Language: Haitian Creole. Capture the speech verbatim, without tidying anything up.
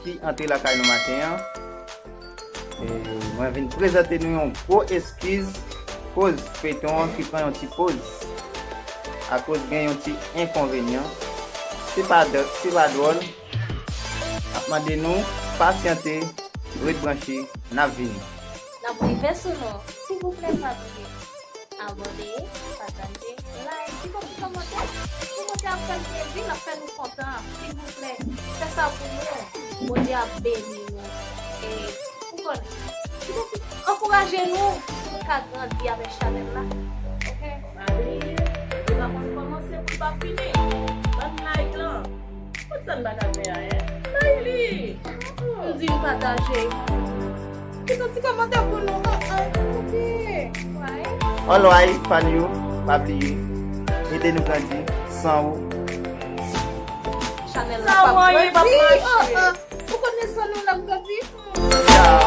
ki antre lakay nou maten an. E, mwen vin prezante nou yon gwo eskiz, koz feyton an ki pran yon ti poz. Akoz gen yon ti enkonvenyan. Se pa dò-, se pa dwòl. N ap mande nou pasyante, ret branche, n ap vini. N ap rive sou nou. Silvouplè, pa bliye abòne, pataje, like, kite yon ti kòmantè. Kòmantè ap fè n plezi, l ap fè nou kontan. Silvouplè, fè sa pou nou. Bondye ap beni nou. E, ou konnen, kite yon ti, ankouraje nou pou n ka grandi avèk chanèl la. Oke? Pa bliye, li pa konn kòmanse pou l pa fini. Bann like lan. Kot sa n pa ka fè a, en? Like li. M di n pataje. Kite yon ti kòmantè pou nou. An, an, oke. Alright, fan yo, pa bliye, ede nou grandi. San ou, chanèl la p ap grandi. An, an. Ou konnen san nou l ap grandi?